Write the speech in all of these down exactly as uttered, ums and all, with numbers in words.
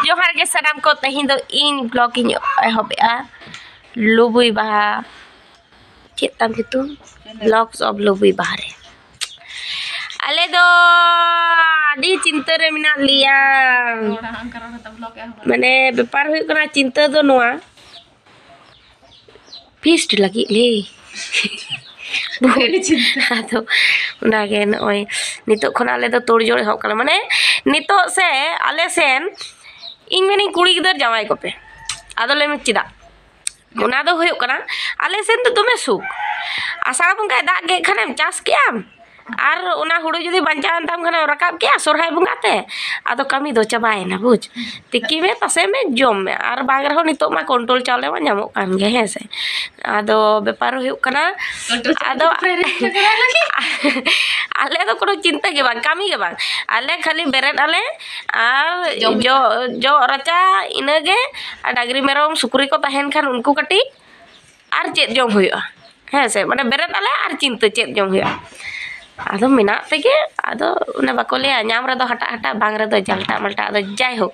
ᱡᱚᱦᱟᱨ ᱜᱮ ᱥᱟᱱᱟᱢ ᱠᱚ, ᱛᱮᱦᱮᱧ ᱫᱚ ᱤᱧ vlog ᱤᱧ ᱮᱦᱚᱵᱮᱜᱼᱟ ᱞᱩᱵᱩᱭ ᱵᱟᱦᱟ, ᱪᱮᱫ ᱛᱟᱢ ᱧᱩᱛᱩᱢ? Vlogs of ᱞᱩᱵᱩᱭ ᱵᱟᱦᱟ ᱨᱮ᱾ ᱟᱞᱮ ᱫᱚ ᱟᱹᱰᱤ ᱪᱤᱱᱛᱟᱹ ᱨᱮ ᱢᱮᱱᱟᱜ ᱞᱮᱭᱟ᱾ ᱢᱟᱱᱮ ᱵᱮᱯᱟᱨ ᱦᱩᱭᱩᱜ ᱠᱟᱱᱟ, ᱪᱤᱱᱛᱟᱹ ᱫᱚ ᱱᱚᱣᱟ, ᱯᱷᱤᱥᱴ ᱞᱟᱹᱜᱤᱫ ᱞᱮ᱾ ᱟᱫᱚ ᱚᱱᱟᱜᱮ ᱱᱚᱜᱼᱚᱭ ᱱᱤᱛᱚᱜ ᱠᱷᱚᱱ ᱟᱞᱮ ᱫᱚ ᱛᱳᱲᱡᱳᱲ ᱮᱦᱚᱵ ᱠᱟᱱᱟ᱾ ᱢᱟᱱᱮ ᱱᱤᱛᱚᱜ ᱥᱮ ᱟᱞᱮ ᱥᱮᱱ ᱤᱧ ᱢᱮᱱᱟᱹᱧ ᱠᱩᱲᱤ ᱜᱤᱫᱟᱹᱨ ᱡᱟᱶᱟᱭ ᱠᱚᱯᱮ᱾ ᱟᱫᱚ ᱞᱟᱹᱭ ᱢᱮ ᱪᱮᱫᱟᱜ? ᱚᱱᱟ ᱫᱚ ᱦᱩᱭᱩᱜ ᱠᱟᱱᱟ ᱟᱞᱮ ᱥᱮᱱ ᱫᱚ ᱫᱚᱢᱮ ᱥᱩᱠ᱾ ᱟᱥᱟᱲ ᱵᱚᱸᱜᱟᱭ ᱫᱟᱜ ᱠᱮᱫ ᱠᱷᱟᱱᱮᱢ ᱪᱟᱥ ᱠᱮᱜᱼᱟᱢ, ᱟᱨ ᱚᱱᱟ ᱦᱩᱲᱩ ᱡᱩᱫᱤ ᱵᱟᱧᱪᱟᱣᱮᱱ ᱛᱟᱢ ᱠᱷᱟᱱ ᱨᱟᱠᱟᱵ ᱠᱮᱜᱼᱟ ᱥᱚᱨᱦᱟᱭ ᱵᱚᱸᱜᱟ ᱛᱮ, ᱟᱫᱚ ᱠᱟᱹᱢᱤ ᱫᱚ ᱪᱟᱵᱟᱭᱮᱱᱟ, ᱵᱩᱡᱽ᱾ ᱛᱤᱠᱤ ᱢᱮ, ᱛᱟᱥᱮ ᱢᱮ, ᱡᱚᱢ ᱢᱮ, ᱟᱨ ᱵᱟᱝ ᱨᱮᱦᱚᱸ ᱱᱤᱛᱚᱜ ᱢᱟ ᱠᱚᱱᱴᱨᱳᱞ ᱪᱟᱣᱞᱮ ᱢᱟ ᱧᱟᱢᱚᱜ ᱠᱟᱱ ᱜᱮ, ᱦᱮᱸ ᱥᱮ᱾ ᱟᱫᱚ ᱵᱮᱯᱟᱨ ᱦᱩᱭᱩᱜ ᱠᱟᱱᱟ, ᱟᱫᱚ ᱟᱞᱮ ᱫᱚ ᱠᱳᱱᱳ ᱪᱤᱱᱛᱟᱹ ᱜᱮ ᱵᱟᱝ, ᱠᱟᱹᱢᱤ ᱜᱮ ᱵᱟᱝ, ᱟᱞᱮ ᱠᱷᱟᱹᱞᱤ ᱵᱮᱨᱮᱫ ᱟᱞᱮ ᱟᱨ ᱡᱚᱢ ᱡᱚ ᱡᱚᱜ ᱨᱟᱪᱟ ᱤᱱᱟᱹᱜᱮ, ᱟᱨ ᱰᱟᱝᱨᱤ ᱢᱮᱨᱚᱢ ᱥᱩᱠᱨᱤ ᱠᱚ ᱛᱟᱦᱮᱱ ᱠᱷᱟᱱ ᱩᱱᱠᱩ ᱠᱟᱹᱴᱤᱡ, ᱟᱨ ᱪᱮᱫ ᱡᱚᱢ ᱦᱩᱭᱩᱜᱼᱟ? ᱦᱮᱸ ᱥᱮ, ᱢᱟᱱᱮ ᱵᱮᱨᱮᱫ ᱟᱞᱮ ᱟᱨ ᱪᱤᱱᱛᱟᱹ ᱪᱮᱫ ᱡᱚᱢ ᱦᱩᱭᱩᱜᱼᱟ᱾ ᱟᱫᱚ ᱢᱮᱱᱟᱜ ᱛᱮᱜᱮ, ᱟᱫᱚ ᱚᱱᱮ ᱵᱟᱠᱚ ᱞᱟᱹᱭᱟ, ᱧᱟᱢ ᱨᱮᱫᱚ ᱦᱟᱴᱟᱜ ᱦᱟᱴᱟᱜ, ᱵᱟᱝ ᱨᱮᱫᱚ ᱡᱟᱞᱴᱟᱜ ᱢᱟᱞᱴᱟᱜ᱾ ᱟᱫᱚ ᱡᱟᱭᱦᱳᱠ,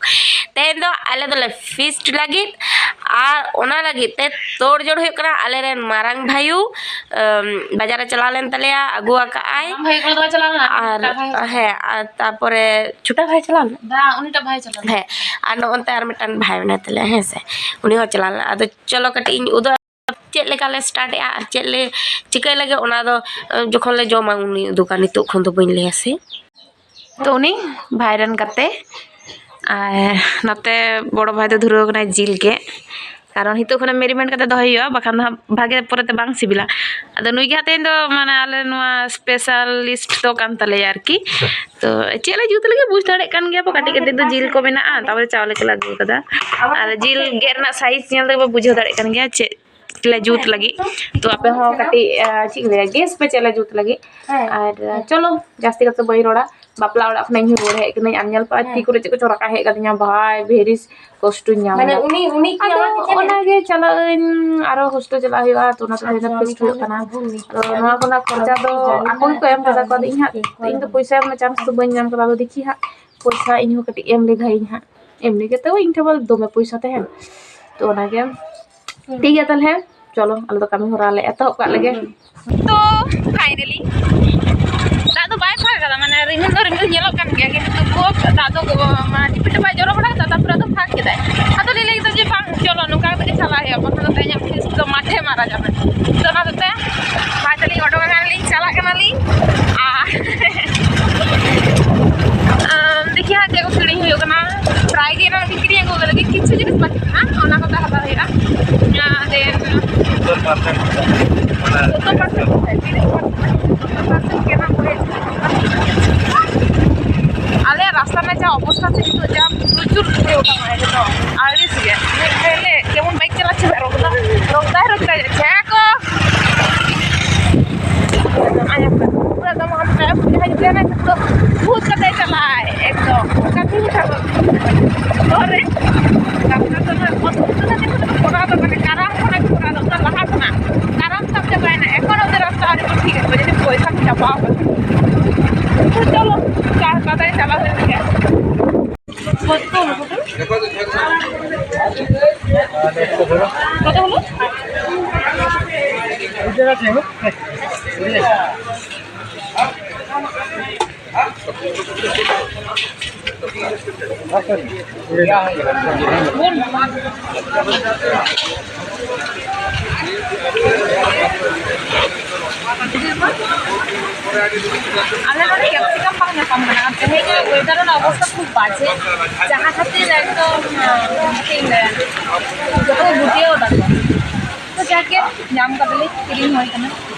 ᱛᱮᱦᱮᱧ ᱫᱚ ᱟᱞᱮ ᱫᱚᱞᱮ ᱯᱷᱤᱥᱴ ᱞᱟᱹᱜᱤᱫ, ᱟᱨ ᱚᱱᱟ ᱞᱟᱹᱜᱤᱫ ᱛᱮ ᱛᱳᱲ ᱡᱳᱲ ᱦᱩᱭᱩᱜ ᱠᱟᱱᱟ᱾ ᱟᱞᱮᱨᱮᱱ ᱢᱟᱨᱟᱝ ᱵᱷᱟᱭᱩ ᱟᱢ, ᱵᱟᱡᱟᱨ ᱮ ᱪᱟᱞᱟᱣ ᱞᱮᱱ ᱛᱟᱞᱮᱭᱟ, ᱟᱹᱜᱩ ᱟᱠᱟᱫ ᱟᱭ᱾ ᱢᱟᱨᱟᱝ ᱵᱷᱟᱭᱩ ᱠᱚᱲᱟ ᱫᱚ ᱵᱟᱭ ᱪᱟᱞᱟᱣ ᱞᱮᱱᱟ, ᱟᱨ ᱢᱤᱫᱴᱟᱝ ᱵᱷᱟᱭ ᱪᱟᱞᱟᱣ ᱦᱮᱸ, ᱟᱨ ᱛᱟᱯᱚᱨᱮ ᱪᱷᱳᱴᱟ ᱵᱷᱟᱭ ᱪᱟᱞᱟᱣ ᱞᱮᱱᱟ? ᱵᱟᱝ, ᱩᱱᱤᱴᱟᱜ ᱵᱷᱟᱭ ᱪᱟᱞᱟᱣ ᱞᱮᱱᱟ᱾ ᱦᱮᱸ, ᱟᱨ ᱱᱚᱜᱼᱚᱱᱛᱮ ᱟᱨ ᱢᱤᱫᱴᱟᱝ ᱵᱷᱟᱭ ᱢᱮᱱᱟᱭ ᱛᱟᱞᱮᱭᱟ, ᱦᱮᱸ ᱥᱮ, ᱩᱱᱤ ᱦᱚᱸ ᱪᱟᱞᱟᱣ ᱞᱮᱱᱟ᱾ ᱟᱫᱚ ᱪᱚᱞᱚ ᱠᱟᱹᱴᱤᱡ ᱤᱧ ᱩᱫᱩᱜ ᱪᱮᱫ ᱞᱮᱠᱟ ᱞᱮ ᱥᱴᱟᱨᱴ ᱮᱜᱼᱟ ᱟᱨ ᱪᱮᱫ ᱞᱮ ᱪᱤᱠᱟᱹᱭ ᱞᱟᱹᱜᱤᱫ, ᱚᱱᱟ ᱫᱚ, ᱮ, ᱡᱚᱠᱷᱚᱱ ᱞᱮ ᱡᱚᱢᱟ ᱩᱱᱤ ᱩᱫᱩᱜᱟ, ᱱᱤᱛᱚᱜ ᱠᱷᱚᱱ ᱫᱚ ᱵᱟᱹᱧ ᱞᱟᱹᱭᱟ ᱥᱮ᱾ ᱛᱚ ᱩᱱᱤ ᱵᱷᱟᱭ ᱨᱮᱱ ᱜᱟᱛᱮ, ᱟᱨ ᱱᱚᱛᱮ ᱵᱚᱲᱚ ᱵᱷᱟᱭ ᱫᱚ ᱫᱷᱩᱨᱟᱹᱣ ᱠᱟᱱᱟᱭ ᱡᱤᱞ ᱜᱮᱫ, ᱠᱟᱨᱚᱱ ᱱᱤᱛᱚᱜ ᱠᱷᱚᱱᱟᱜ ᱢᱮᱨᱤᱱᱮᱴ ᱠᱟᱛᱮ ᱫᱚᱦᱚᱭ ᱦᱩᱭᱩᱜᱼᱟ, ᱵᱟᱠᱷᱟᱱ ᱫᱚ ᱦᱟᱸᱜ ᱵᱷᱟᱜᱮ ᱯᱚᱨᱮᱛᱮ ᱵᱟᱝ ᱥᱤᱵᱤᱞᱟ᱾ ᱟᱫᱚ ᱱᱩᱭ ᱜᱮ ᱦᱟᱸᱜ ᱛᱮᱦᱮᱧ ᱫᱚ ᱢᱟᱱᱮ ᱟᱞᱮ ᱱᱚᱣᱟ ᱥᱯᱮᱥᱟᱞᱤᱥᱴ ᱫᱚ ᱠᱟᱱ ᱛᱟᱞᱮᱭᱟ ᱟᱨᱠᱤ᱾ ᱛᱚ ᱪᱮᱫ ᱞᱮ ᱡᱩᱛ ᱞᱟᱹᱜᱤᱫ ᱵᱩᱡᱽ ᱫᱟᱲᱮᱭᱟᱜ ᱠᱟᱱ ᱜᱮᱭᱟ ᱯᱮ, ᱠᱟᱹᱴᱤᱡ ᱠᱟᱹᱴᱤᱡ ᱫᱚ ᱡᱤᱞ ᱠᱚ ᱢᱮᱱᱟᱜᱼᱟ, ᱛᱟᱨᱯᱚᱨᱮ ᱪᱟᱣᱞᱮ ᱠᱚᱞᱮ ᱟᱹᱜᱩ ᱠᱟᱫᱟ᱾ ᱟᱨ ᱡᱤᱞ ᱜᱮᱫ ᱨᱮᱱᱟᱜ ᱥᱟᱭᱤᱡ ᱧᱮᱞ ᱛᱮᱜᱮ ᱯᱮ ᱵᱩᱡᱷᱟᱹᱣ ᱫᱟᱲᱮᱭᱟᱜ ᱠᱟᱱ ᱜᱮᱭᱟ ᱪᱮᱫ ᱞᱮ ᱡᱩᱛ ᱞᱟᱹᱜᱤᱫ᱾ ᱛᱚ ᱟᱯᱮ ᱦᱚᱸ ᱠᱟᱹᱴᱤᱡ, ᱟᱸ, ᱪᱮᱫ ᱤᱧ ᱞᱟᱹᱭᱟ, ᱜᱮᱥ ᱯᱮ ᱪᱮᱫ ᱞᱮ ᱡᱩᱛ ᱞᱟᱹᱜᱤᱫ᱾ ᱦᱮᱸ᱾ ᱟᱨ, ᱟᱸ, ᱪᱚᱞᱚ, ᱡᱟᱹᱥᱛᱤ ᱠᱟᱛᱮ ᱵᱟᱹᱧ ᱨᱚᱲᱟ᱾ ᱵᱟᱯᱞᱟ ᱚᱲᱟᱜ ᱠᱷᱚᱱᱟᱜ ᱤᱧ ᱨᱩᱣᱟᱹᱲ ᱦᱮᱡ ᱠᱟᱹᱱᱟᱹᱧ᱾ ᱟᱨ ᱧᱮᱞ ᱯᱮ, ᱦᱮᱸ, ᱛᱤ ᱠᱚᱨᱮ ᱪᱮᱫ ᱠᱚᱪᱚ ᱨᱟᱠᱟᱵ ᱦᱮᱡ ᱠᱟᱫᱤᱧᱟ, ᱵᱷᱟᱭ, ᱵᱷᱮᱨᱤ ᱠᱚᱥᱴᱚᱧ ᱧᱟᱢ ᱢᱟᱱᱮ ᱮᱫᱟ᱾ ᱩᱱᱤ, ᱩᱱᱤ ᱠᱤ ᱟᱫᱚ ᱟᱢᱟᱜ ᱪᱮᱫ ᱚᱱᱟ ᱜᱮ ᱪᱟᱞᱟᱜ ᱟᱹᱧ, ᱟᱨᱚ ᱦᱳᱥᱴᱮᱞ ᱪᱟᱞᱟᱜ ᱦᱩᱭᱩᱜᱼᱟ, ᱛᱚ ᱚᱱᱟ ᱛᱮ ᱟᱪᱪᱷᱟ, ᱯᱷᱮᱥᱴ ᱦᱩᱭᱩᱜ ᱠᱟᱱᱟ᱾ ᱟᱫᱚ ᱱᱚᱣᱟ ᱠᱚᱨᱮᱱᱟᱜ ᱠᱷᱚᱨᱪᱟ ᱫᱚ ᱟᱠᱚ ᱜᱮᱠᱚ ᱮᱢ ᱠᱟᱫᱟ ᱠᱚ, ᱟᱫᱚ ᱤᱧ ᱦᱟᱸᱜ, ᱤᱧ ᱫᱚ ᱯᱚᱭᱥᱟ ᱮᱢ ᱨᱮᱱᱟᱜ ᱪᱟᱱᱥ ᱫᱚ ᱵᱟᱹᱧ ᱧᱟᱢ ᱠᱟᱫᱟ᱾ ᱟᱫᱚ ᱫᱮᱠᱷᱤ ᱦᱟᱸᱜ, ᱯᱚᱭᱥᱟ ᱤᱧ ᱦᱚᱸ ᱠᱟᱹᱴᱤᱡ ᱮᱢ ᱞᱮᱜᱟᱭᱤᱧ ᱦᱟᱸᱜ᱾ ᱮᱢᱱᱤ ᱜᱮᱛᱚ ᱤᱧ ᱴᱷᱮᱱ ᱵᱚᱞᱮ ᱫᱚᱢᱮ ᱯᱚᱭᱥᱟ ᱛᱟᱦᱮᱱ᱾ ᱛᱚ ᱚᱱᱟᱜᱮ ᱴᱷᱤᱠ ᱜᱮᱭᱟ, ᱛᱟᱦᱚᱞᱮ ᱪᱚᱞᱚ ᱟᱞᱮ ᱫᱚ ᱠᱟᱹᱢᱤ ᱦᱚᱨᱟ ᱞᱮ ᱮᱛᱚᱦᱚᱵ ᱠᱟᱜ ᱞᱮᱜᱮ᱾ ᱛᱚ finally ᱫᱟᱜ ᱫᱚ ᱵᱟᱭ ᱯᱷᱟᱸᱠ ᱠᱟᱫᱟ, ᱢᱟᱱᱮ ᱨᱤᱢᱤᱞ ᱫᱚ ᱨᱤᱢᱤᱞ ᱧᱮᱞᱚᱜ ᱠᱟᱱ ᱜᱮᱭᱟ, ᱠᱤᱱᱛᱩ ᱛᱚᱵᱩᱣ ᱫᱟᱜ ᱫᱚ ᱢᱟᱱᱮ ᱴᱤᱯᱤ ᱴᱤᱯᱟᱹᱭ ᱡᱚᱨᱚ ᱵᱟᱲᱟ ᱠᱮᱫᱟ, ᱛᱟᱨᱯᱚᱨᱮ ᱟᱫᱚ ᱯᱷᱟᱸᱠ ᱠᱮᱫᱟᱭ᱾ ᱟᱫᱚ ᱞᱮ ᱞᱟᱹᱭ ᱠᱮᱫᱟ ᱡᱮ ᱵᱟᱝ, ᱪᱚᱞᱚ ᱱᱚᱝᱠᱟ ᱠᱟᱛᱮ ᱜᱮ ᱪᱟᱞᱟᱜ ᱦᱩᱭᱩᱜᱼᱟ, ᱵᱟᱠᱷᱟᱱ ᱫᱚ ᱛᱮᱦᱮᱧᱟᱜ ᱯᱷᱤᱥ ᱫᱚ ᱢᱟᱴᱷᱮ ᱢᱟᱨᱟ ᱡᱟᱵᱮ᱾ ᱛᱚ ᱚᱱᱟ ᱦᱚᱛᱮᱡ ᱛᱮ ᱵᱟᱭ ᱛᱟᱹᱞᱤᱧ ᱚᱰᱚᱠ ᱟᱠᱟᱱᱟᱞᱤᱧ, ᱪᱟᱞᱟᱜ ᱠᱟᱱᱟᱞᱤᱧ᱾ ᱟᱨ ᱟᱢ, ᱫᱮᱠᱷᱤ ᱦᱟᱸᱜ ᱪᱮᱫ ᱠᱚ ᱠᱤᱨᱤᱧ ᱦᱩᱭᱩᱜ ᱠᱟᱱᱟ, ᱯᱨᱟᱭ ᱜᱮ ᱮᱱᱟᱝ ᱠᱤᱨᱤᱧ ᱟᱹᱜᱩ ᱠᱟᱫᱟ, ᱠᱤᱪᱷᱩ ᱡᱤᱱᱤᱥ ᱵᱟᱹᱪᱩᱜ ᱠᱟᱱᱟ, ᱚᱱᱟ ᱠᱚᱫᱚ ᱦᱟᱛᱟᱣ ᱦᱩᱭᱩᱜᱼᱟ᱾ ᱟᱨ then ᱥᱚᱛᱛᱚᱨ percent ᱥᱚᱛᱛᱚᱨ percent ᱜᱮ ᱱᱟᱜ ᱦᱩᱭ ᱟᱞᱮᱭᱟᱜ ᱨᱟᱥᱛᱟ ᱨᱮᱱᱟᱜ ᱡᱟ ᱚᱵᱚᱥᱛᱟ ᱥᱮ ᱱᱤᱛᱚᱜ ᱡᱟ ᱯᱨᱚᱪᱩᱨ ᱫᱷᱩᱲᱤ ᱚᱴᱟᱝᱚᱜᱼᱟ ᱮᱠᱫᱚᱢ ᱟᱹᱲᱤᱥ ᱜᱮ᱾ ᱢᱤᱫ ᱜᱷᱟᱹᱲᱤᱡ ᱞᱮ ᱡᱮᱢᱚᱱ ᱵᱟᱭᱤᱠ ᱪᱟᱞᱟᱜ ᱪᱮ ᱨᱚᱜᱽᱫᱟ, ᱨᱚᱜᱽᱫᱟᱭ ᱨᱚᱜᱽᱫᱟᱭ ᱪᱮ ᱠᱚ ᱟᱸᱡᱚᱢ ᱠᱟᱱᱟ᱾ ᱯᱩᱨᱟᱹ ᱮᱠᱫᱚᱢ ᱟᱢ ᱛᱟᱭᱚᱢ ᱡᱟᱦᱟᱸᱭ ᱛᱟᱦᱮᱱᱟ ᱱᱤᱛᱚᱜ ᱵᱷᱩᱛ ᱠᱟᱛᱮ ᱪᱟᱞᱟᱜᱼᱟᱭ ᱮᱠᱫᱚᱢ᱾ ᱚᱱᱠᱟ ᱛᱮᱜᱮ ᱪᱟᱞᱟᱜ᱾ ᱦᱚᱨ ᱨᱮ ᱠᱟᱛᱷᱟ ᱫᱚ ᱱᱟᱜ ᱚᱛ ᱩᱛᱟᱹᱨ ᱠᱟᱛᱮ ᱠᱚᱨᱟᱣ ᱫᱚ ᱢᱟᱱᱮ ᱠᱟᱨᱟᱢ ᱠᱷᱚᱱᱟᱜ ᱜᱮ ᱠᱚᱨᱟᱣ ᱫᱚ ᱚᱱᱟ ᱞᱟᱦᱟ ᱠᱷᱚᱱᱟᱜ᱾ ᱠᱟᱨᱟᱢ ᱛᱟᱵ ᱪᱟᱵᱟᱭᱮᱱᱟ, ᱮᱠᱷᱚᱱ ᱚᱵᱫᱤ ᱨᱟᱥᱛᱟ ᱟᱹᱣᱨᱤ ᱠᱚ ᱴᱷᱤᱠ ᱟᱠᱚ, ᱡᱟᱹᱱᱤᱡ ᱯᱚᱭᱥᱟ ᱠᱚ ᱪᱟᱵᱟ ᱟᱠᱟᱱᱟ᱾ ᱛᱚ ᱪᱚᱞᱚ, ᱪᱟ ᱯᱟᱛᱟᱭ ᱪᱟᱞᱟᱣ ᱞᱮᱱ ᱜᱮ᱾ কত হলো? কত হলো? ᱟᱞᱮ ᱱᱚᱰᱮ capsicum ᱵᱟᱝ ᱧᱟᱯᱟᱢ ᱠᱟᱱᱟ᱾ ᱟᱨ ᱛᱮᱦᱮᱧᱟᱜ weather ᱨᱮᱱᱟᱜ ᱚᱵᱚᱥᱛᱟ ᱠᱷᱩᱵ ᱵᱟᱡᱮ, ᱡᱟᱦᱟᱸ ᱠᱷᱟᱹᱛᱤᱨ ᱮᱠᱫᱚᱢ, ᱟᱸ, ᱪᱮᱫ ᱤᱧ ᱞᱟᱹᱭᱟ, ᱡᱚᱛᱚ ᱠᱚ ᱜᱩᱴᱭᱟᱹᱣ ᱫᱟᱠᱚ᱾ ᱛᱚ ᱡᱟᱠ ᱜᱮ, ᱧᱟᱢ ᱠᱟᱫᱟᱞᱮ, ᱠᱤᱨᱤᱧ ᱦᱩᱭ ᱠᱟᱱᱟ,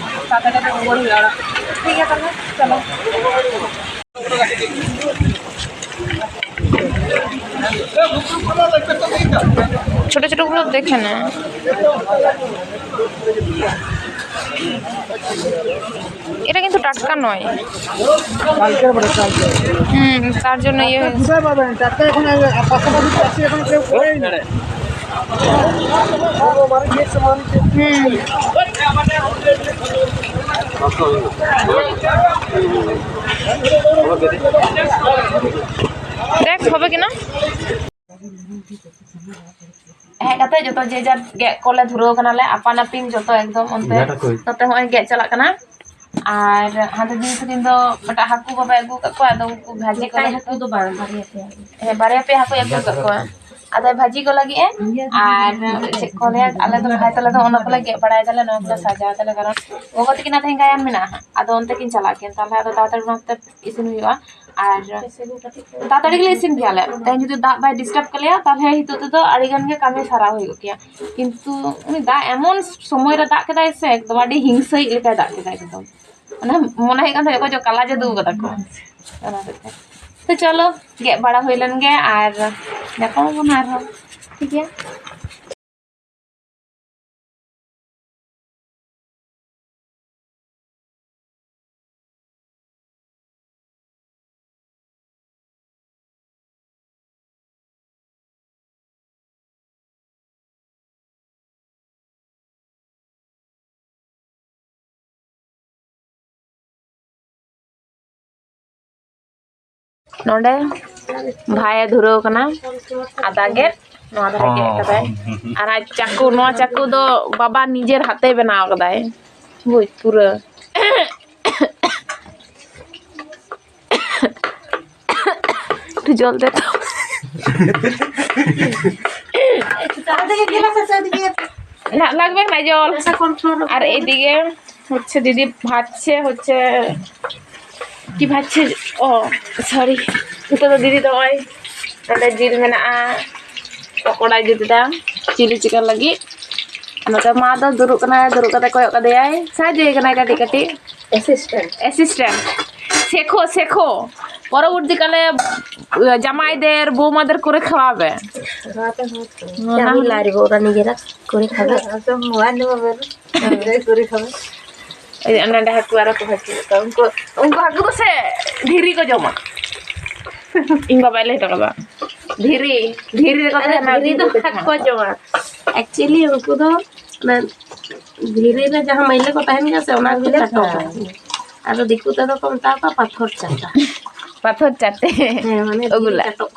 ᱛᱟᱲᱟᱛᱟᱲᱤ ᱨᱩᱣᱟᱹᱲ ᱦᱩᱭᱩᱜᱼᱟ ᱚᱲᱟᱜ᱾ ᱴᱷᱤᱠ ᱜᱮᱭᱟ, ᱛᱟᱦᱞᱮ ᱪᱚᱞᱚ᱾ ছোট ছোটগুলো দেখে নে। এটা কিন্তু টাটকা নয়। কালকের বটে, কালকে। হুম, তার জন্য ইয়ে হয়েছে। কোথায় পাবেন? টাটকা এখন, পাশাপাশি চাষি এখন কেউ করেই না। হুম। দেখ, হবে কিনা। ᱦᱮᱡ ᱠᱟᱛᱮ ᱡᱚᱛᱚ ᱡᱮ ᱡᱟᱨ ᱜᱮᱫ ᱠᱚᱞᱮ ᱫᱷᱩᱨᱟᱹᱣ ᱠᱟᱱᱟᱞᱮ, ᱟᱯᱟᱱ ᱟᱹᱯᱤᱱ ᱡᱚᱛᱚ ᱮᱠᱫᱚᱢ᱾ ᱚᱱᱛᱮ ᱱᱚᱛᱮ ᱦᱚᱸᱜᱼᱚᱭ ᱜᱮᱫ ᱪᱟᱞᱟᱜ ᱠᱟᱱᱟ᱾ ᱟᱨ ᱦᱟᱱᱛᱮ ᱫᱤᱫᱤ ᱛᱟᱹᱠᱤᱱ ᱫᱚ ᱢᱤᱫᱴᱟᱝ ᱦᱟᱹᱠᱩ ᱵᱟᱵᱟᱭ ᱟᱹᱜᱩ ᱟᱠᱟᱫ ᱠᱚᱣᱟ, ᱟᱫᱚ ᱩᱱᱠᱩ ᱵᱷᱟᱹᱡᱤ ᱠᱚ ᱢᱤᱫᱴᱟᱝ ᱞᱟᱹᱜᱤᱫ ᱦᱟᱹᱠᱩ ᱫᱚ ᱵᱟᱝ, ᱵᱟᱨᱭᱟ ᱯᱮᱭᱟ ᱦᱟᱹᱠᱩ᱾ ᱦᱮᱸ, ᱵᱟᱨᱭᱟ ᱯᱮᱭᱟ ᱦᱟᱹᱠᱩᱭ ᱟᱹᱜᱩ ᱟᱠᱟᱫ ᱠᱚᱣᱟ᱾ ᱟᱫᱚᱭ ᱵᱷᱟᱹᱡᱤ ᱠᱚ ᱞᱟᱹᱜᱤᱫ ᱮ᱾ ᱟᱨ ᱪᱮᱫ ᱠᱚ ᱞᱟᱹᱭᱟ, ᱟᱞᱮ ᱫᱚ ᱵᱷᱟᱭ ᱛᱟᱞᱮ ᱫᱚ ᱚᱱᱟ ᱠᱚᱞᱮ ᱜᱮᱫ ᱵᱟᱲᱟᱭ ᱫᱟᱞᱮ, ᱱᱚᱣᱟ ᱠᱚᱞᱮ ᱥᱟᱡᱟᱣ ᱫᱟᱞᱮ, ᱠᱟᱨᱚᱱ ᱜᱚᱜᱚ ᱛᱟᱹᱠᱤᱱ ᱟᱛᱮ ᱜᱟᱭᱟᱱ ᱢᱮᱱᱟᱜᱼᱟ ᱦᱟᱸᱜ᱾ ᱟᱫᱚ ᱚᱱᱛᱮ ᱠᱤᱱ ᱪᱟᱞᱟᱜ ᱠᱤᱱ, ᱛᱟᱦᱞᱮ ᱟᱫᱚ ᱛᱟᱲᱟᱛᱟᱲᱤ ᱚᱱᱟᱛᱮ ᱤᱥᱤᱱ ᱦᱩᱭᱩᱜᱼᱟ᱾ ᱟᱨ ᱛᱟᱲᱟᱛᱟᱲᱤ ᱜᱮᱞᱮ ᱤᱥᱤᱱ ᱜᱮᱭᱟᱞᱮ᱾ ᱛᱮᱦᱮᱧ ᱡᱩᱫᱤ ᱫᱟᱜ ᱵᱟᱭ ᱰᱤᱥᱴᱟᱵ ᱠᱟᱞᱮᱭᱟ, ᱛᱟᱦᱞᱮ ᱱᱤᱛᱚᱜ ᱛᱮᱫᱚ ᱟᱹᱰᱤ ᱜᱟᱱ ᱜᱮ ᱠᱟᱹᱢᱤ ᱥᱟᱨᱟᱣ ᱦᱩᱭᱩᱜ ᱜᱮᱭᱟ᱾ ᱠᱤᱱᱛᱩ ᱩᱱᱤ ᱫᱟᱜ ᱮᱢᱚᱱ ᱥᱚᱢᱚᱭ ᱨᱮ ᱫᱟᱜ ᱠᱮᱫᱟᱭ ᱥᱮ, ᱮᱠᱫᱚᱢ ᱟᱹᱰᱤ ᱦᱤᱝᱥᱟᱹᱭᱤᱡ ᱞᱮᱠᱟᱭ ᱫᱟᱜ ᱠᱮᱫᱟ ᱮᱠᱫᱚᱢ᱾ ᱢᱟᱱᱮ ᱢᱚᱱᱮ ᱦᱩᱭᱩᱜ ᱠᱟᱱ ᱛᱟᱦᱮᱸᱫ ᱚᱠᱚᱭ ᱪᱚ ᱠᱟᱞᱟ ᱡᱟᱹᱫᱩ ᱠᱟᱫᱟ ᱠᱚ᱾ ᱚᱱᱟ ᱦᱚᱛᱮᱡ ᱛᱮ᱾ ᱛᱚ ᱪᱚᱞᱚ, ᱜᱮᱫ ᱵᱟᱲᱟ ᱦᱩᱭ ᱞᱮᱱ ᱜᱮ ᱟᱨ ᱧᱟᱯᱟᱢ ᱟᱵᱚᱱ ᱟᱨᱦᱚᱸ᱾ ᱴᱷᱤᱠ ᱜᱮᱭᱟ᱾ ᱱᱚᱰᱮ ᱵᱷᱟᱭᱮ ᱫᱷᱩᱨᱟᱹᱣ ᱠᱟᱱᱟ ᱟᱫᱟ ᱜᱮᱫ, ᱱᱚᱣᱟ ᱫᱷᱟᱨᱮ ᱜᱮᱫ ᱠᱟᱫᱟᱭ᱾ ᱟᱨ ᱟᱡ ᱪᱟᱠᱩ, ᱱᱚᱣᱟ ᱪᱟᱠᱩ ᱫᱚ ᱵᱟᱵᱟ ᱱᱤᱡᱮᱨ ᱦᱟᱛᱮᱭ ᱵᱮᱱᱟᱣ ᱠᱟᱫᱟᱭ᱾ ᱵᱩᱡᱽ ᱯᱩᱨᱟᱹ᱾ একটু জল দে তো। না, লাগবে না জল। আর এদিকে হচ্ছে দিদি ভাজছে, হচ্ছে দিদি ভাজছে, কি ভাজছে? ও, সরি। ᱱᱤᱛᱚᱜ ᱫᱚ ᱫᱤᱫᱤ ᱫᱚ ᱱᱚᱜᱼᱚᱭ ᱱᱚᱰᱮ ᱡᱤᱞ ᱢᱮᱱᱟᱜᱼᱟ, ᱯᱚᱠᱚᱲᱟᱭ ᱡᱩᱛ ᱮᱫᱟ ᱪᱤᱞᱤ ᱪᱤᱠᱮᱱ ᱞᱟᱹᱜᱤᱫ᱾ ᱱᱚᱛᱮ ᱢᱟ ᱫᱚ ᱫᱩᱲᱩᱵ ᱠᱟᱱᱟᱭ, ᱫᱩᱲᱩᱵ ᱠᱟᱛᱮ ᱠᱚᱭᱚᱜ ᱠᱟᱫᱮᱭᱟᱭ, ᱥᱟᱦᱟᱡᱽᱡᱚᱭᱮ ᱠᱟᱱᱟᱭ ᱠᱟᱹᱴᱤᱡ ᱠᱟᱹᱴᱤᱡ᱾ অ্যাসিস্ট্যান্ট। অ্যাসিস্ট্যান্ট। শেখো, শেখো। পরবর্তীকালে, আহ, জামাইদের, বৌমাদের করে খাওয়াবে। খাওয়াতে হবে তো। না আমি হলে লারিব, ওরা নিজেরা করে খাবে। তো মোবাইল নেবো বলো। নিজেরাই করে খাবে। এই যে নন্ডা হাকু আর তো হাকু তো, উনকো, উনকো হাকু তো সে ধীরি কো জমা। ইনকো বাইলে তো কবা। ᱫᱷᱤᱨᱤ, ᱫᱷᱤᱨᱤ ᱨᱮᱠᱚ ᱟᱨᱮ, ᱛᱟᱦᱮᱱᱟ, ᱫᱷᱤᱨᱤ ᱫᱚ ᱫᱷᱤᱨᱤ ᱨᱮᱠᱚ ᱵᱟᱠᱚ ᱛᱟᱦᱮᱱᱟ᱾ ᱡᱚᱢᱟ᱾ ᱮᱠᱪᱩᱭᱮᱞᱤ ᱩᱱᱠᱩ ᱫᱚ ᱚᱱᱟ ᱫᱷᱤᱨᱤ ᱨᱮ ᱡᱟᱦᱟᱸ ᱢᱟᱹᱭᱞᱟᱹ ᱠᱚ ᱛᱟᱦᱮᱱ ᱜᱮᱭᱟ ᱥᱮ, ᱚᱱᱟ ᱠᱚᱜᱮ ᱪᱟᱴᱚᱜ ᱠᱟᱱᱟ᱾ ᱟᱫᱚ ᱫᱤᱠᱩ ᱛᱮᱫᱚ ᱠᱚ ᱢᱮᱛᱟᱣ ᱠᱚᱣᱟ ᱯᱟᱛᱷᱚᱨ ᱪᱟᱴᱟ᱾ ᱯᱟᱛᱷᱚᱨ ᱪᱟᱴᱮ᱾ ᱦᱮᱸ, ᱢᱟᱱᱮ ᱫᱷᱤᱨᱤ ᱳᱜᱩᱞᱟ᱾ ᱪᱟᱴᱚᱜ᱾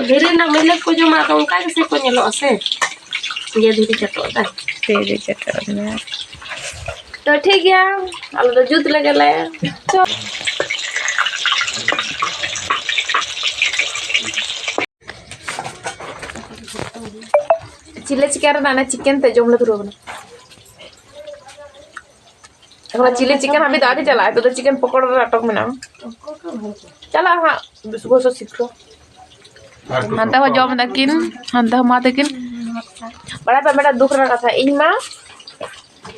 ᱫᱷᱤᱨᱤ ᱨᱮᱱᱟᱜ ᱢᱟᱹᱭᱞᱟᱹ ᱠᱚ ᱡᱚᱢᱟ, ᱟᱫᱚ ᱚᱱᱠᱟ ᱜᱮᱥᱮ ᱠᱚ ᱧᱮᱞᱚᱜᱼᱟ ᱥᱮ᱾ ᱤᱭᱟᱹ ᱫᱷᱤᱨᱤ ᱪᱟᱴᱚᱜ ᱠᱟᱱᱟ᱾ ᱫᱷᱤᱨᱤ ᱪᱟᱴᱚᱜ ᱠᱟᱱᱟ᱾ ᱛᱚ ᱴᱷᱤᱠ ᱜᱮᱭᱟ, ᱟᱞᱮ ᱫᱚ ᱡᱩᱛ ᱞᱮᱜᱮ ᱞᱮ᱾ ᱪᱤᱞᱤ ᱪᱤᱠᱮᱱ ᱨᱮᱱᱟᱜ ᱚᱱᱟ ᱪᱤᱠᱮᱱ ᱛᱮ ᱡᱚᱢ ᱞᱮ ᱫᱷᱩᱨᱟᱹᱣ ᱠᱟᱱᱟ᱾ ᱮᱠᱷᱚᱱ ᱪᱤᱞᱤ ᱪᱤᱠᱮᱱ ᱦᱟᱹᱵᱤᱡ ᱫᱚ ᱟᱹᱣᱨᱤ ᱪᱟᱞᱟᱜᱼᱟ, ᱱᱤᱛᱚᱜ ᱫᱚ ᱪᱤᱠᱮᱱ ᱯᱚᱠᱚᱲᱟ ᱨᱮ ᱟᱴᱚᱠ ᱢᱮᱱᱟᱜᱼᱟ᱾ ᱪᱟᱞᱟᱜᱼᱟ ᱦᱟᱸᱜ ᱵᱮᱥ ᱵᱚᱥᱚ ᱥᱤᱠᱷᱨᱚ᱾ ᱦᱟᱱᱛᱮ ᱦᱚᱸ ᱡᱚᱢ ᱫᱟᱠᱤᱱ, ᱦᱟᱱᱛᱮ ᱦᱚᱸ ᱢᱟ ᱛᱟᱹᱠᱤᱱ᱾ ᱵᱟᱲᱟᱭ ᱯᱮ ᱢᱤᱫᱴᱟᱝ ᱫᱩᱠ ᱨᱮᱱᱟᱜ ᱠᱟᱛᱷᱟ, ᱤᱧ ᱢᱟ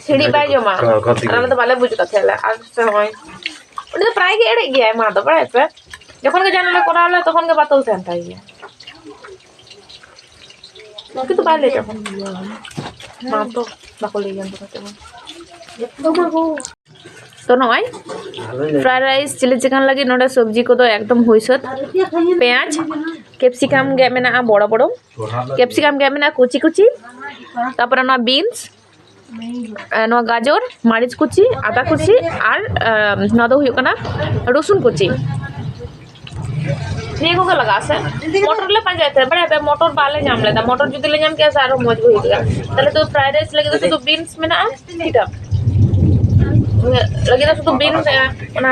ᱥᱤᱲᱤᱡ ᱵᱟᱭ ᱡᱚᱢᱟ᱾ ᱟᱨ ᱟᱞᱮ ᱫᱚ ᱵᱟᱞᱮ ᱵᱩᱡᱽ ᱠᱟᱫ ᱛᱟᱦᱮᱸ ᱟᱞᱮ᱾ ᱟᱨ ᱥᱮ ᱱᱚᱜᱼᱚᱭ ᱩᱱᱤ ᱫᱚ ᱯᱨᱟᱭ ᱜᱮ ᱮᱲᱮᱜ ᱜᱮᱭᱟᱭ ᱢᱟ ᱫᱚ, ᱵᱟᱲᱟᱭ ᱯᱮ᱾ ᱡᱚᱠᱷᱚᱱ ᱜᱮ ᱡᱟᱦᱟᱱᱟᱜ ᱞᱮ ᱠᱚᱨᱟᱣ ᱞᱮ, ᱛᱚᱠᱷᱚᱱ ᱜᱮ ᱵᱟᱛᱚᱞ ᱛᱟᱦᱮᱱ ᱛᱟᱭ ᱜᱮᱭᱟ᱾ ᱩᱱᱠᱤ ᱫᱚ ᱵᱟᱭ ᱞᱟᱹᱭ ᱛᱟᱵᱚᱱ᱾ ᱢᱟ ᱛᱚ, ᱵᱟᱠᱚ ᱞᱟᱹᱭ ᱜᱮᱭᱟ ᱩᱱᱠᱩ ᱫᱚ ᱪᱮᱫ ᱦᱚᱸ᱾ ᱛᱚ ᱱᱚᱜᱼᱚᱭ fried rice, chilli chicken ᱞᱟᱹᱜᱤᱫ ᱱᱚᱰᱮ ᱥᱚᱵᱽᱡᱤ ᱠᱚᱫᱚ ᱮᱠᱫᱚᱢ ᱦᱩᱭ ᱥᱟᱹᱛ᱾ ᱯᱮᱸᱭᱟᱡᱽ, capsicum ᱜᱮᱫ ᱢᱮᱱᱟᱜᱼᱟ ᱵᱚᱲᱚ ᱵᱚᱲᱚ, capsicum ᱜᱮᱫ ᱢᱮᱱᱟᱜᱼᱟ ᱠᱩᱪᱤ ᱠᱩᱪᱤ, ᱛᱟᱨᱯᱚᱨᱮ ᱱᱚᱣᱟ beans, ᱟᱨ ᱱᱚᱣᱟ ᱜᱟᱡᱚᱨ, ᱢᱟᱹᱨᱤᱪ ᱠᱩᱪᱤ, ᱟᱫᱟ ᱠᱩᱪᱤ, ᱟᱨ, ᱟᱢ, ᱱᱚᱣᱟ ᱫᱚ ᱦᱩᱭᱩᱜ ᱠᱟᱱᱟ ᱨᱚᱥᱩᱱ ᱠᱩᱪᱤ᱾ ᱱᱤᱭᱟᱹ ᱠᱚᱜᱮ ᱞᱟᱜᱟᱜᱼᱟ ᱥᱮ? ᱢᱚᱴᱚᱨ ᱞᱮ ᱯᱟᱸᱡᱟᱭᱮᱫ ᱛᱟᱦᱮᱸᱫ, ᱵᱟᱲᱟᱭ ᱯᱮ, ᱢᱚᱴᱚᱨ ᱵᱟᱞᱮ ᱧᱟᱢ ᱞᱮᱫᱟ᱾ ᱢᱚᱴᱚᱨ ᱡᱩᱫᱤ ᱞᱮ ᱧᱟᱢ ᱠᱮᱭᱟ ᱥᱮ ᱟᱨᱦᱚᱸ ᱢᱚᱡᱽ ᱜᱮ ᱦᱩᱭ ᱠᱚᱜᱼᱟ᱾ ᱛᱟᱦᱞᱮ ᱛᱚ fried rice ᱞᱟᱹᱜᱤᱫ ᱫᱚ ᱥᱩᱫᱷᱩ beans ᱢᱮᱱᱟᱜᱼᱟ, ᱴᱷᱤᱠ ᱜᱮᱭᱟ? ᱞᱟᱹᱜᱤᱫ ᱫᱚ ᱥᱩᱫᱷᱩ beans, ᱚᱱᱟ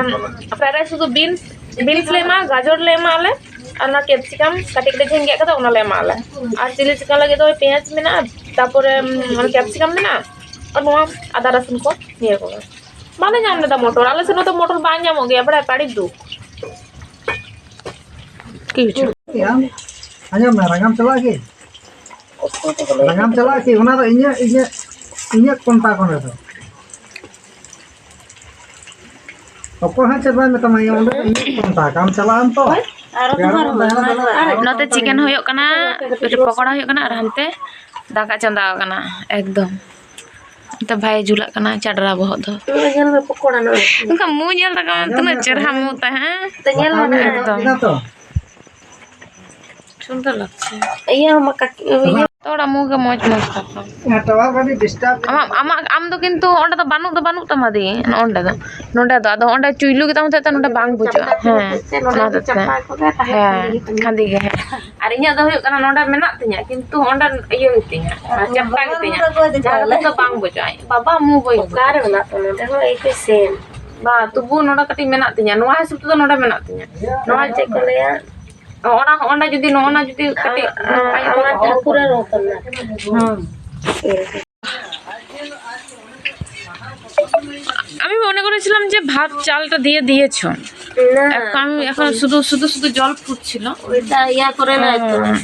fried rice ᱥᱩᱫᱷᱩ beans, beans ᱞᱮ ᱮᱢᱟ, ᱜᱟᱡᱚᱨ ᱞᱮ ᱮᱢᱟ ᱟᱞᱮ, ᱟᱨ ᱚᱱᱟ capsicum ᱠᱟᱹᱴᱤᱡ ᱠᱟᱹᱴᱤᱡ ᱡᱟᱦᱟᱸᱧ ᱜᱮᱫ ᱠᱟᱫᱟ, ᱚᱱᱟ ᱞᱮ ᱮᱢᱟ ᱟᱞᱮ᱾ ᱟᱨ chilli chicken ᱞᱟᱹᱜᱤᱫ ᱫᱚ ᱯᱮᱸᱭᱟᱡᱽ ᱢᱮᱱᱟᱜᱼᱟ, ᱛᱟᱨᱯᱚᱨᱮ, ᱩᱢ, ᱚᱱᱟ capsicum ᱢᱮᱱᱟᱜᱼᱟ, ᱟᱨ ᱱᱚᱣᱟ ᱟᱫᱟ ᱨᱟᱹᱥᱩᱱ ᱠᱚ, ᱱᱤᱭᱟᱹ ᱠᱚᱜᱮ᱾ ᱵᱟᱞᱮ ᱧᱟᱢ ᱞᱮᱫᱟ ᱢᱚᱴᱚᱨ᱾ ᱟᱞᱮ ᱥᱮᱫ ᱱᱚᱛᱮ ᱢᱚᱴᱚᱨ ᱵᱟᱝ ᱧᱟᱢᱚᱜ ᱜᱮᱭᱟ, ᱵᱟᱲᱟᱭ ᱯᱮ, ᱟᱹᱰᱤ ᱫᱩᱠ᱾ ᱠᱤ ᱦᱚᱪᱚ? ᱟᱸᱡᱚᱢ ᱢᱮ, ᱨᱟᱸᱜᱟᱢ ᱪᱟᱞᱟᱜᱼᱟ ᱠᱤ? ᱨᱟᱸᱜᱟᱢ ᱪᱟᱞᱟᱜᱼᱟ ᱠᱤ? ᱚᱱᱟ ᱫᱚ ᱤᱧᱟᱹᱜ, ᱤᱧᱟᱹᱜ, ᱤᱧᱟᱹᱜ ᱠᱚᱱᱴᱟᱠ ᱚᱸᱰᱮ ᱫᱚ᱾ ᱚᱠᱚᱭ ᱦᱚᱸ ᱪᱮᱫ ᱵᱟᱭ ᱢᱮᱛᱟᱢᱟ, ᱤᱧ ᱚᱸᱰᱮ ᱫᱚ ᱤᱧᱟᱹᱜ ᱠᱚᱱᱴᱟᱠ᱾ ᱟᱢ ᱪᱟᱞᱟᱜ ᱟᱢ ᱛᱚ? ᱟᱨ ᱯᱮᱲᱟ ᱦᱚᱸ ᱛᱟᱦᱮᱱᱟ, ᱛᱟᱦᱮᱱᱟ᱾ ᱱᱚᱛᱮ ᱪᱤᱠᱮᱱ ᱦᱩᱭᱩᱜ ᱠᱟᱱᱟ, ᱯᱚᱠᱚᱲᱟ ᱦᱩᱭᱩᱜ ᱠᱟᱱᱟ, ᱟᱨ ᱦᱟᱱᱛᱮ ᱫᱟᱠᱟ ᱪᱚᱸᱫᱟ ᱟᱠᱟᱱᱟ᱾ ᱮᱠᱫᱚᱢ ᱱᱚᱛᱮ ᱵᱷᱟᱭ ᱡᱩᱞᱟᱜ ᱠᱟᱱᱟ ᱪᱟᱰᱨᱟ ᱵᱚᱦᱚᱜ ᱫᱚ᱾ ᱱᱚᱜᱼᱚᱭ ᱧᱮᱞ ᱢᱮ, ᱯᱚᱠᱚᱲᱟ ᱱᱚᱜᱼᱚᱭ᱾ ᱚᱱᱠᱟ ᱢᱩ ᱧᱮᱞ ᱛᱟᱠᱚ ᱢᱮ, ᱛᱤᱱᱟᱹᱜ ᱪᱮᱨᱦᱟ ᱢᱩ ᱛᱟᱦᱮᱸ᱾ ᱛᱚ ᱧᱮᱞ ᱢᱮ ᱱᱚᱜᱼᱚᱭ᱾ ᱮᱠᱫᱚᱢ᱾ ᱥᱩᱱᱫᱚᱨ ᱞᱟᱜᱽᱪᱷᱮ᱾ ᱤᱭᱟᱹ ᱦᱚᱸ ᱢᱟ ᱠᱟᱹᱴᱤᱡ, ᱤᱭᱟᱹ ᱛᱚ ᱚᱲᱟᱜ ᱢᱩ ᱜᱮ ᱢᱚᱡᱽ ᱢᱚᱡᱽ ᱠᱟᱛᱷᱟ᱾ ᱦᱮᱸ, ᱴᱟᱣᱟᱨ ᱠᱟᱹᱴᱤᱡ ᱰᱤᱥᱴᱟᱵᱽ᱾ ᱟᱢᱟᱜ, ᱟᱢᱟᱜ, ᱟᱢ ᱫᱚ ᱠᱤᱱᱛᱩ ᱚᱸᱰᱮ ᱫᱚ ᱵᱟᱹᱱᱩᱜ ᱫᱚ ᱵᱟᱹᱱᱩᱜ ᱛᱟᱢᱟ ᱫᱤ, ᱱᱚᱸᱰᱮ ᱫᱚ, ᱱᱚᱸᱰᱮ ᱫᱚ᱾ ᱟᱫᱚ ᱚᱸᱰᱮ ᱪᱩᱭᱞᱩ ᱜᱮᱛᱟᱢ ᱦᱚᱛᱮᱡ ᱛᱮ ᱱᱚᱸᱰᱮ ᱵᱟᱝ ᱵᱩᱡᱷᱟᱹᱜᱼᱟ᱾ ᱦᱮᱸ, ᱚᱱᱟ ᱦᱚᱛᱮᱡ ᱛᱮ᱾ ᱦᱮᱸ, ᱠᱷᱟᱹᱱᱫᱤ ᱜᱮ, ᱦᱮᱸ᱾ ᱟᱨ ᱤᱧᱟᱹᱜ ᱫᱚ ᱦᱩᱭᱩᱜ ᱠᱟᱱᱟ, ᱱᱚᱸᱰᱮ ᱢᱮᱱᱟᱜ ᱛᱤᱧᱟᱹ, ᱠᱤᱱᱛᱩ ᱚᱸᱰᱮ ᱤᱭᱟᱹ ᱜᱮᱛᱤᱧᱟ, ᱪᱟᱯᱴᱟ ᱜᱮᱛᱤᱧᱟ, ᱡᱟᱦᱟᱸ ᱨᱮᱫᱚ ᱵᱟᱝ ᱵᱩᱡᱷᱟᱹᱜᱼᱟ᱾ ᱵᱟᱵᱟ ᱢᱩ ᱵᱟᱹᱧ ᱚᱠᱟᱨᱮ ᱢᱮᱱᱟᱜ ᱛᱟᱢᱟ? ᱱᱚᱸᱰᱮ ᱦᱚᱸ ᱮᱠᱤ ᱥᱮᱢ᱾ ᱵᱟ, ᱛᱚᱵᱩ ᱱᱚᱸᱰᱮ ᱠᱟᱹᱴᱤᱡ ᱢᱮᱱᱟᱜ ᱛᱤᱧᱟᱹ, ᱱᱚᱣᱟ ᱦᱤᱥᱟᱹᱵ ᱛᱮᱫᱚ ᱱᱚᱸᱰᱮ ᱢᱮᱱᱟᱜ ᱛᱤᱧᱟᱹ᱾ ᱱᱚᱣᱟ ᱪᱮᱫ ᱠᱚ ᱞᱟᱹᱭᱟ? ᱚᱱᱟ, ᱚᱸᱰᱮ ᱡᱩᱫᱤ ᱱᱚᱜᱼᱚ ᱱᱟ ᱡᱩᱫᱤ ᱠᱟᱹᱴᱤᱡ ᱟᱢᱟᱜ ᱴᱷᱟᱹᱠᱩᱨᱮ ᱨᱚᱛᱚᱱ ᱱᱟ। হুম। আমি মনে করেছিলাম যে ভাত চালটা দিয়ে দিয়েছো। না। এখন আমি এখন শুধু, শুধু, শুধু জল ফুটছিল। ওইটা ইয়া করে নাই তো। হুম।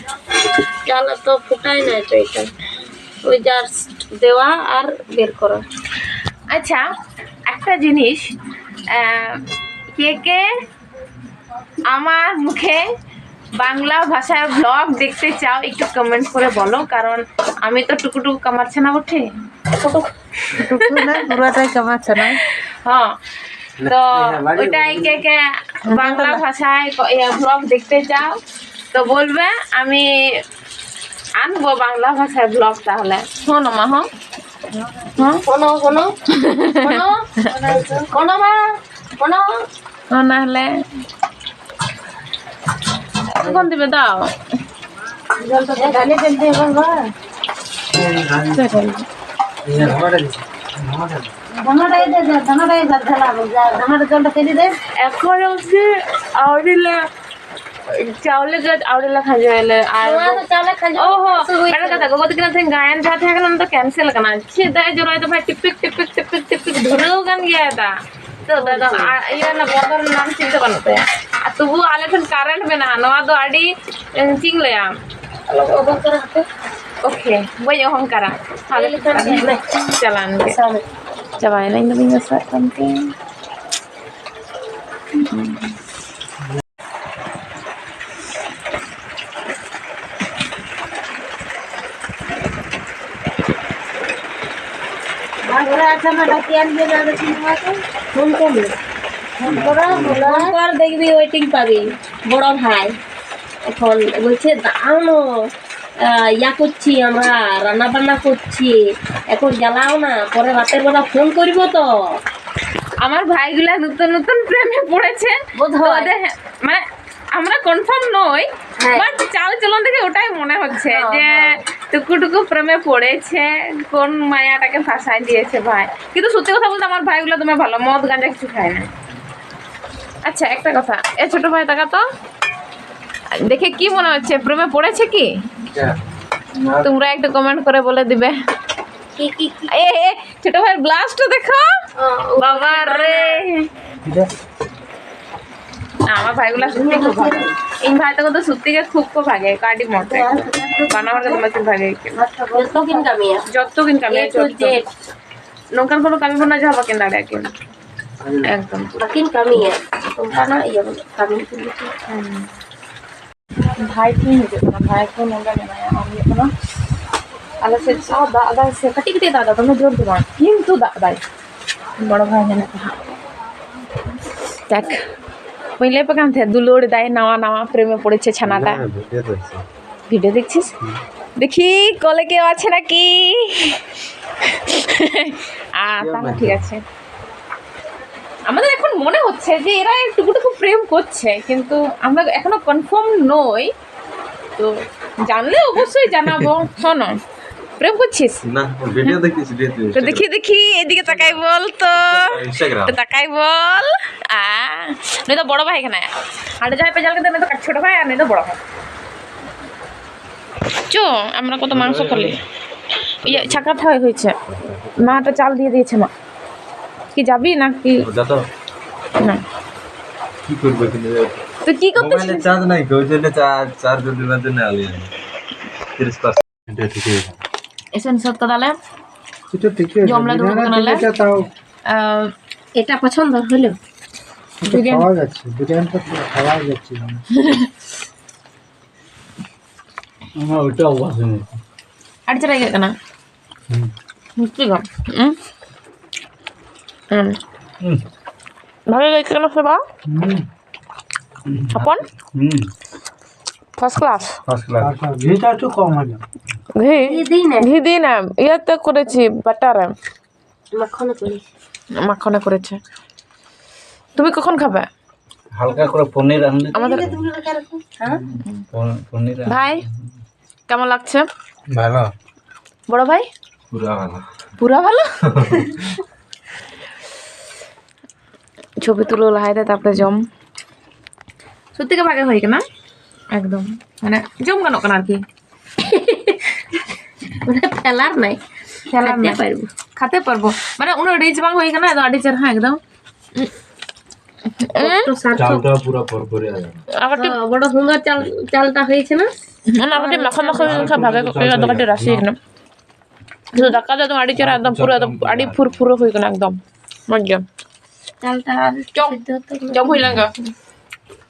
চাল তো ফুটাই নাই তো এটা। ওই জাস্ট দেওয়া আর বের করা। আচ্ছা, একটা জিনিস, আহ, কে কে আমার মুখে বাংলা ভাষায় ব্লগ দেখতে চাও, একটু কমেন্ট করে বলো, কারণ আমি তো টুকু টুকু কামার ছানা বটে। টুকু না, পুরাটাই কামার ছানা। হ্যাঁ, তো ওইটাই কে কে বাংলা ভাষায় ক-, ইয়ে, ব্লগ দেখতে চাও তো বলবে, আমি আনবো বাংলা ভাষায় ব্লগ তাহলে। শোনো মা, হ্যাঁ? হ্যাঁ? শোনো, শোনো। শোনো। শোনো মা, শোনো। শোনো না হলে। এখন দিবে, দাও। জলটা তো ঢালে ফেলতে হবে বাবা। ঢামাটা এই দে, ঢামাটা এই দে, ঢালা, ঢামাটা জলটা ফেলে দে। এখন অবধি আউরিলা, চাউলে গা-, আউরিলা খাজা এলে আর ᱱᱚᱣᱟ ᱫᱚ ᱪᱟᱣᱞᱮ ᱠᱷᱟᱸᱡᱚ ᱚ ᱦᱚᱸ, ᱥᱩᱫᱷᱩ ᱢᱮᱱ ᱠᱟᱛᱷᱟ, ᱜᱚᱜᱚ ᱛᱟᱹᱠᱤᱱᱟᱜ ᱛᱮᱦᱮᱧ ᱜᱟᱭᱟᱱ ᱡᱟᱦᱟᱸ ᱛᱟᱦᱮᱸ ᱠᱟᱱᱟ, ᱚᱱᱟ ᱫᱚ ᱠᱮᱱᱥᱮᱞ ᱟᱠᱟᱱᱟ᱾ ᱪᱮᱫ ᱫᱟᱜ ᱮ ᱡᱚᱨᱚᱭᱮᱫᱟ ᱵᱷᱟᱭ, ᱴᱤᱯᱤᱠ, ᱴᱤᱯᱤᱠ, ᱴᱤᱯᱤᱠ, ᱴᱤᱯᱤᱠ, ᱫᱷᱩᱨᱟᱹᱣ ᱟᱠᱟᱱ ᱜᱮᱭᱟ ᱫᱟᱜ᱾ ᱱᱤᱛᱚᱜ ᱫᱚ ᱮᱠᱫᱚᱢ, ᱟ-, ᱤᱭᱟᱹ ᱨᱮᱱᱟᱜ ᱵᱚᱱᱫᱚ ᱨᱮᱱᱟᱜ ᱪᱤᱱᱛᱟᱹ ᱵᱟᱹᱱᱩᱜ ᱛᱟᱭᱟ᱾ ᱟᱨ ᱛᱚᱵᱩ ᱟᱞᱮ ᱴᱷᱮᱱ ᱠᱟᱨᱮᱱᱴ ᱢᱮᱱᱟᱜᱼᱟ, ᱱᱚᱣᱟ ᱫᱚ ᱟᱹᱰᱤ, ᱪᱮᱫ ᱤᱧ ᱞᱟᱹᱭᱟ? ᱟᱞᱚ ᱠᱚ ᱚᱰᱚᱠ ᱠᱟᱱᱟ ᱦᱟᱯᱮ᱾ ᱳᱠᱮ, ᱵᱟᱹᱧ ᱚᱦᱚᱝ ᱠᱟᱨᱟ᱾ ᱦᱟᱞᱮ ᱞᱮᱠᱷᱟᱱ ᱪᱟᱞᱟᱣᱮᱱ ᱜᱮ᱾ ᱥᱟᱵ᱾ ᱪᱟᱵᱟᱭᱮᱱᱟ, ᱤᱧ ᱫᱚ ᱵᱟᱹᱧ ᱜᱟᱥᱟᱣᱮᱫ ᱠᱟᱱ ᱛᱤᱧ᱾ ᱵᱟᱝ ᱜᱷᱚᱨᱟ ᱟᱪᱪᱷᱟ ᱢᱟ ᱰᱟᱠᱤᱭᱟᱱ ᱜᱮ ᱱᱚᱣᱟ ᱫᱚ ᱪᱮᱫ ᱱᱚᱣᱟ ᱠᱚ? ᱯᱷᱳᱱ ᱠᱚ ᱢᱮ᱾ ᱯᱷᱳᱱ ᱠᱚᱨᱟ, ᱵᱚᱞᱟ᱾ ᱯᱷᱳᱱ ᱠᱚᱨ ᱫᱮᱠᱷᱵᱤ ᱳᱭᱮᱴᱤᱝ ᱯᱟᱵᱤ᱾ ᱵᱚᱲᱚ ᱵᱷᱟᱭ᱾ ᱮᱠᱷᱚᱱ ᱵᱚᱞᱪᱷᱮ ᱫᱟᱜ ᱟᱱᱚ᱾ আহ, ইয়া করছি আমরা, রান্না বান্না করছি। এখন জ্বালাও না, পরে রাতের বেলা ফোন করবো তো। আমার ভাইগুলা নতুন নতুন প্রেমে পড়েছে। বোধ হয়। তো ওদের, মানে, আমরা কনফার্ম নই, হ্যাঁ। বাট চাল চলন দেখে ওটাই মনে হচ্ছে হ্যাঁ, যে হ্যাঁ। টুকু টুকু প্রেমে পড়েছে। কোন মায়াটাকে ফাঁসাই দিয়েছে ভাই। কিন্তু সত্যি কথা বলতে, আমার ভাইগুলো তোমার ভালো, মদ গাঁজা কিছু খায় না। আচ্ছা, একটা কথা, এ ছোট ভাই, তাকা তো, দেখে কি মনে হচ্ছে, প্রেমে পড়েছে কি? তোমরা একটু কমেন্ট করে বলে দিবে। কি, কি, কি? এ, এ, ছোট ভাইয়ের ব্লাউজটা দেখো। বাবা রে। আমার ভাইগুলা সত্যি খুব ভালো। এই ভাই তো সত্যি খুব খুব ভাগে কাটি মতে। বানাবার জন্য খুব ভাগে। যত কিন কামিয়া। যত কিন কামিয়া, A to Z। ᱱᱚᱝᱠᱟᱱ ᱠᱳᱱᱳ ᱠᱟᱹᱢᱤ ᱵᱟᱹᱱᱩᱜᱼᱟ ᱡᱟᱦᱟᱸ ᱵᱟᱹᱠᱤᱱ ᱫᱟᱲᱮᱭᱟᱜᱼᱟ ᱠᱤᱱ᱾ ᱮᱠᱫᱚᱢ᱾ ᱵᱟᱹᱠᱤᱱ ᱠᱟᱹᱢᱤᱭᱟ᱾ ᱚᱱᱠᱟᱱᱟᱜ ᱤᱭᱟᱹ ᱵᱟᱹᱱᱩᱜ, ᱠᱟᱹᱢᱤ ᱠᱤᱱ᱾ ᱦᱩᱸ᱾ ᱵᱷᱟᱭ ᱠᱤᱱ ᱦᱤᱡᱩᱜ ᱠᱟᱱᱟ, ᱵᱷᱟᱭ ᱠᱚ ᱱᱚᱰᱮ ᱢᱮᱱᱟᱭᱟ᱾ ᱟᱨ ᱦᱩᱭᱩᱜ ᱠᱟᱱᱟ, ᱟᱞᱮ ᱥᱮᱫ ᱫᱟᱜ ᱫᱟᱜ ᱮᱫᱟᱭ ᱥᱮ, ᱠᱟᱹᱴᱤᱡ ᱠᱟᱹᱴᱤᱡ ᱫᱟᱜ ᱮᱫᱟ, ᱫᱚᱢᱮ ᱡᱳᱨ ᱫᱚ ᱵᱟᱝ, ᱠᱤᱱᱛᱩ ᱫᱟᱜ ᱮᱫᱟᱭ᱾ ᱵᱚᱲᱚ ᱵᱷᱟᱭ ᱢᱮᱱᱟᱜ ᱠᱚᱣᱟ ᱦᱟᱸᱜ᱾ ᱡᱟᱠ, ᱵᱟᱹᱧ ᱞᱟᱹᱭ ᱟᱯᱮ ᱠᱟᱱ ᱛᱟᱦᱮᱸᱫ, ᱫᱩᱞᱟᱹᱲ ᱮᱫᱟᱭ ᱱᱟᱣᱟ ᱱᱟᱣᱟ ᱯᱨᱮᱢᱮ ᱯᱚᱲᱮᱪᱷᱮ ᱪᱷᱟᱱᱟᱴᱟ᱾ ᱦᱮᱸ, ᱵᱷᱤᱰᱤᱭᱳ ᱫᱚ ᱦᱮᱸ᱾ ভিডিও দেখছিস? দেখি, কলে কেউ আছে নাকি? আহ, কেউ তাহলে নাই। ঠিক আছে। আমাদের এখন মনে হচ্ছে যে এরা একটুকুটুকু প্রেম করছে, কিন্তু আমরা এখনো কনফার্ম নই। তো জানলে অবশ্যই জানাবো। শোনো, প্রেম করছিস? না, ভিডিও দেখিস, ভিডিও। তো দেখি, দেখি, এদিকে তাকাই বল তো। ইনস্টাগ্রাম। তো তাকাই বল। আ, ᱱᱩᱭ ᱫᱚ ᱵᱚᱲᱚ ᱵᱷᱟᱭ ᱠᱟᱱᱟᱭ᱾ ᱦᱟᱸᱰᱮ ᱡᱟᱦᱟᱸᱭ ᱯᱮ ᱧᱮᱞ ᱠᱮᱫᱟ, ᱩᱱᱤ ᱫᱚ ᱠᱟᱹᱴᱤᱡ ᱪᱷᱳᱴᱳ ᱵᱷᱟᱭ, ᱟᱨ ᱱᱩᱭ ᱫᱚ ᱵᱚᱲᱚ ᱵᱷᱟᱭ᱾ চ, আমরা কত মাংস খালি। ইয়ে, ছাকা থাই হয়েছে। মাটা চাল দিয়ে দিয়েছে মা। কি যাবি নাকি? যা তো। না। কি করবে এখানে? তো কি করতে মোবাইলে চার্জ নাই, ওই জন্য চার্জ, চার্জ দেওয়ার জন্য আলি আমি। তিরিশ পার্সেন্ট। এটা ঠিক আছে। এসে সব কাদালে। এটা ঠিক আছে। জমলে বিরিয়ানি দুটো কাদালে। ঠিক আছে, তাও। আহ, এটা পছন্দ হলো? এটা বিরিয়ানি। খাওয়া যাচ্ছে, বিরিয়ানিটা পুরো খাওয়া যাচ্ছে। আমার ওইটা অভ্যাস হয়ে গেছে। আর যেটা ইয়ে না। হুম। মিষ্টি গো। হুম। হুম। হুম। ভালো লাগে কেন সেবা? হুম। স্বপন? হুম। First class. First class. ঘিটা একটু কম হয়ে যাবে। ঘি ঘি দিই না। ঘি দিয়ে না, ইয়েতে করেছি, বাটারে। মাখনে করি। মাখনে করেছে। তুমি কখন খাবে? হালকা করে পনির আনলে। আমাদের হ্যাঁ। পন- পনির আন- ভাই, কেমন লাগছে? ভালো। বড় ভাই? পুরা ভালো। পুরা ভালো? ছবি তুলো লাহাইতে, তারপরে জম। সত্যি ᱜᱮ ᱵᱷᱟᱜᱮ ᱦᱩᱭ ᱠᱟᱱᱟ᱾ ᱮᱠᱫᱚᱢ, ᱢᱟᱱᱮ, ᱡᱚᱢ ᱜᱟᱱᱚᱜ ᱠᱟᱱᱟ ᱟᱨᱠᱤ᱾ ᱯᱷᱮᱞᱟᱨ ᱱᱟᱭ᱾ ᱯᱷᱮᱞᱟᱨ ᱠᱷᱟᱛᱮ ᱱᱟᱭ᱾ ᱯᱟᱨᱵᱚ᱾ ᱠᱷᱟᱛᱮ ᱯᱟᱨᱵᱚ᱾ ᱢᱟᱱᱮ, ᱩᱱᱟᱹᱜ ᱨᱤᱪ ᱵᱟᱝ ᱦᱩᱭ ᱠᱟᱱᱟ, ᱟᱫᱚ ᱟᱹᱰᱤ ᱪᱮᱨᱦᱟ ᱮᱠᱫᱚᱢ᱾ ᱚᱠᱛᱚ ᱥᱟᱨᱛᱷᱚᱠ᱾ চালটা পুরা ভরপুরে আছে। ᱟᱨ ᱠᱟᱹᱴᱤᱡ, ᱦᱚᱸ, ᱵᱚᱲᱚ ᱦᱩᱸᱜᱟᱹ ᱪᱟᱞ ᱪᱟᱞᱴᱟ ᱦᱩᱭ ᱠᱟᱱᱟ᱾ ᱚᱱᱟ ᱠᱟᱹᱴᱤᱡ ᱢᱟᱠᱷᱟ ᱢᱟᱠᱷᱟ ᱦᱩᱭ ᱞᱮᱱᱠᱷᱟᱱ ᱵᱷᱟᱜᱮ ᱠᱚᱜ ᱠᱮᱭᱟ, ᱟᱫᱚ ᱠᱟᱹᱴᱤᱡ ᱨᱟᱥᱮ ᱠᱟᱱᱟ᱾ ᱥᱩᱫᱷᱩ ᱫᱟᱠᱟ ᱫᱚ ᱮᱠᱫᱚᱢ ᱟᱹᱰᱤ ᱪᱮᱨᱦᱟ, ᱮᱠᱫᱚᱢ ᱯᱩᱨᱟᱹ, ᱮᱠᱫᱚᱢ ᱟᱹᱰᱤ ᱯᱷᱩᱨ ᱯᱷᱩᱨᱟᱹ ᱦᱩᱭ ᱠᱟᱱᱟ ᱮᱠᱫᱚᱢ᱾ ᱢᱚᱡᱽ ᱜᱮ᱾ ᱪᱟᱞᱴᱟ ᱟᱨ ᱡᱚᱢ᱾ ᱥᱤᱫᱷᱟᱹ ᱛᱚ ᱡᱚᱢ ᱦᱩᱭ ᱞᱮᱱ ᱜᱮ᱾